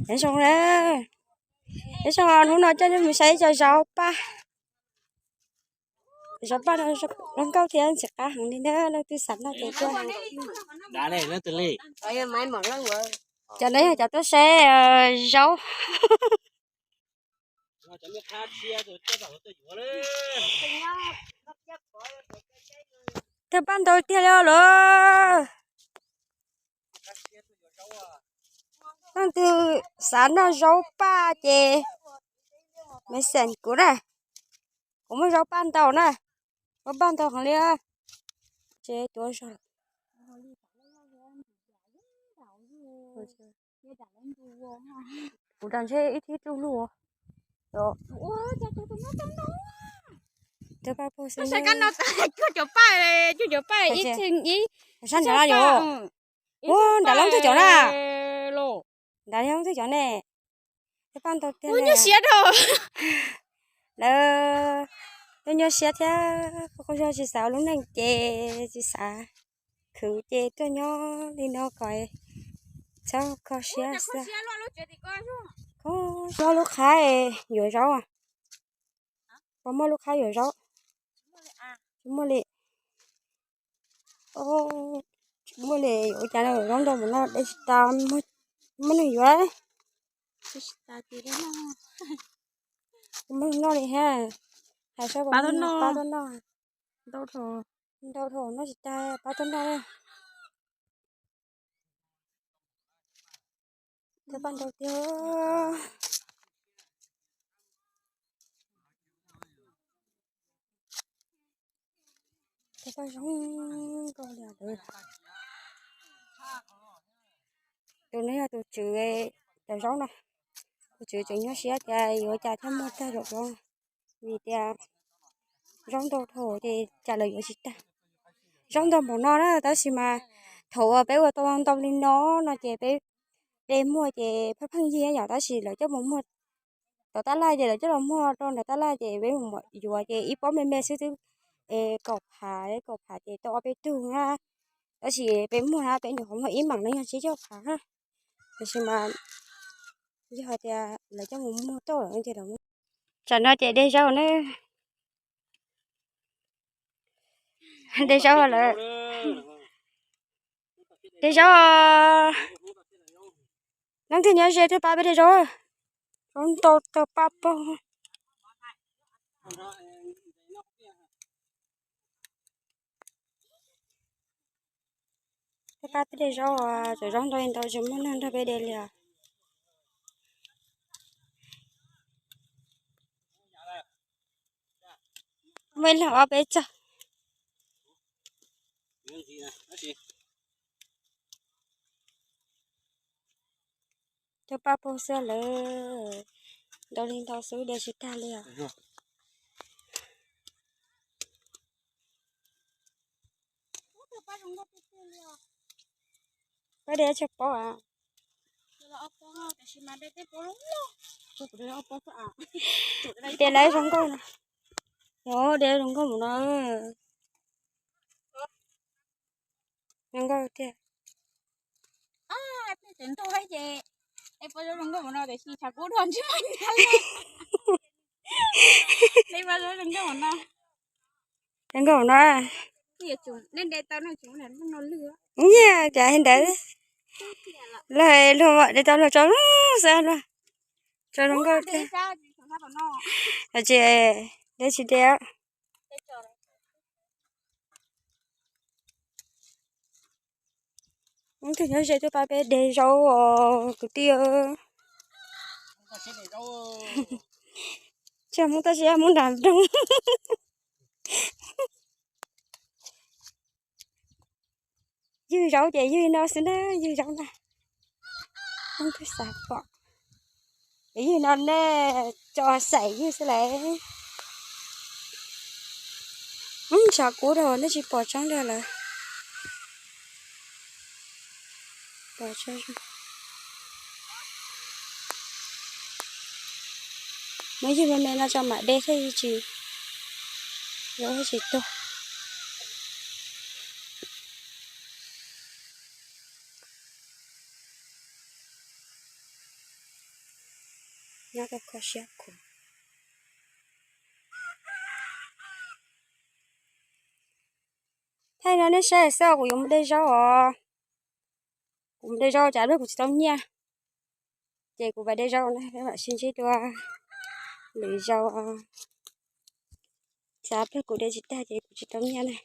Nyob zoo na, nyob zoo, hnub no coj nej mus saib cov zaub paj. Zaub paj no zoo nkauj thiab ntxim qab heev li na, leej twg xav noj ces tuaj. Cov no yog cov tuaj saib zaub. Thawj paj ntau tiag li lawm. Leej twg xav noj zaub paj ces me xeem kuv na, kuv muaj zaub paj ntau na, zaub paj ntau heev li. Ces tuav zog, kuv dag ntshe ib thib tsuj lug. Thawj paj puag xwb, cuaj cov paj, cuaj cov paj ib txheej ib. Sab nrad yog, ua nrad loob twg cov na, nrad loob twg cov ne. Thawj paj ntau tiag, nyuaj siab rau lawv, lawv nyuaj siab thiab, qhov qhov zog tsis xav ua lub neej ces tsis xav khwv ces tuaj nyob li no kom txhob kho siab xwb. Kho siab lub qhab yuav zaub, puas muaj lub qhab yuav zaub? Tsis muaj li. Tsis muaj li, yuav ua cas, zaub ntau npaum no de tsis tas, muaj neeg yuav. Muaj neeg noj li thiab, hais saib puas muaj neeg pab tuaj noj. Ntau dhau, noj tsis tag pab tuaj noj. Thawj paj ntau tiag. Thawj paj zoo nkauj li lawm. Tus no yog tus tswv cov zaub no, tus tswv tseem nyuaj siab tias yuav cas thiaj muaj tag zaub, vim tias zaub ntau dhau ces cas lawv yuav tsis tag. Zaub ntau npaum no na, tab sis mas thaum uas peb ua tau ntau li no no ces peb de muag ces pheej pheej yig yom, tab sis lawv coj mus muag tom tab laj ces lawv coj los muag rau nram tab laj ces peb mus yuav ces ib pob me me xwb xwb, kaum phav, kaum phav ces tau ob peb tug na. Tab sis peb muag na peb nyuam qhuav muag ib mam no yog tsib caug phav na. Tab sis mas yog hais tias lawv coj mus muag tau lawm ces lawv, tsam no ces de zaub na. De zaub lawm. De zaub. Leej twg nyob ze tuaj pab peb de zaub. Zaub ntau tawg paj pog. Peb pab peb de zaub, cov zaub ntau li ntau tsis muaj neeg nrog peb de li os. Muaj ib leeg ob peb txog. Cov paj pog xwb lawm, ntau li ntau xwb de tsis tag li os. Pab de tsawg pob a? De lawv zoo nkauj no. Yog de zoo nkauj mus no. Zoo nkauj tiag. Zoo nkauj no. Nyiaj cas li ntawd. Luag luag de tau luag tso xwb luag. Tso zoo nkauj tiag. Ces de tsis de. Tus nyob ze tuaj pab peb de zaub os kwv tij. Tsis muaj tab sis muab nram nroog. Ywg zaub ces ywg no xwb na, ywg zaub na. Leej twg xav pom, ywg no nej tso xaim ywg xwb lawm. Tshav kub dhau nej tsis pom tsob ntag lawm. Muab ywg me me no tso mam de thiaj tsis, thiaj tsis tuag. nyob rau kho siab khuav. Thaij no nej saib xwb, kuv yuav mus de zaub os. Kuv mus de zaub tsam pliag kuv tsis tau nyiaj, ces kuv mam de zaub na, mam sib ntsib dua lwm zaus. Tsam pliag kuv de tsis tag ces kuv tsis tau nyiaj na.